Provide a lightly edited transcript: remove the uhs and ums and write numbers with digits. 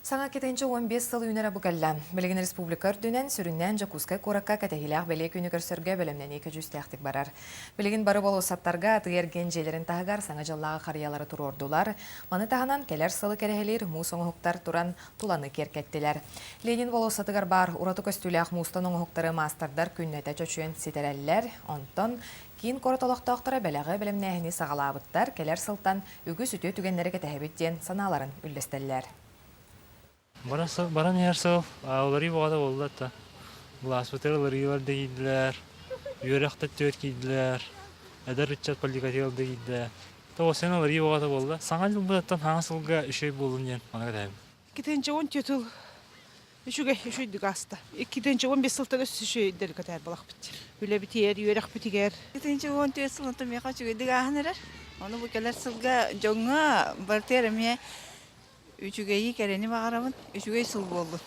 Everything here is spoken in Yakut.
Саҥа 2015 сыл үүнэрэ бу кэллэ. Билигин республика үрдүнэн, сүрүннээн Дьокуускай куоракка кэтэһиилээх бэлиэ күнү көрсөргө бэлэмнэнии көдьүүстээхтик барар. Билигин бары болуоссаттарга атыы-эргиэн дьиэлэрин таһыгар саҥа дьыллааҕы харыйалары туруордулар. Маны таһынан кэлэр сылы кэрэһилиир муус оҥоһуктар туран туланы киэркэттилэр. Ленин болуоссатыгар баар ураты көстүүлээх муустан оҥоһуктары маастардар күннэтэ чочуйан ситэрэллэр. Онтон киин куорат олохтоохторо бэлэҕи бэлэмнээһини саҕалаабыттар, кэлэр сылтан үгүс үтүө түгэннэри кэтэһэбит диэн санааларын үллэстэллэр. Баран иһэр сыл уларыы бөҕөтө буолла да былааспытыгар уларыылар да киирдилэр, үөрэх да өттүгэр киирдилэр, эдэр ыччат политикатыгар да киирдэ. Тоҕо сен уларыы бөҕөтө буолла. Саҥа дьылбытыттан хаҥа сылга үчүгэй буоллун диэн маны кэтэһэбин. 2014 сыл үчүгэй үчүгэйдик ааста. 2015 сылтан өссө үчүгэйдэр кэтээр балахпыт. Үлэбитигэр, үөрэхпитигэр. 2014 сылын миэхэ үчүгэйдик ааһан эрэр. Ону бу кэлэр сылга дьоҥҥо барытыгар эмиэ үчүгэйи, кэрэни баҕарабын. Үчүгэй сыл буоллун.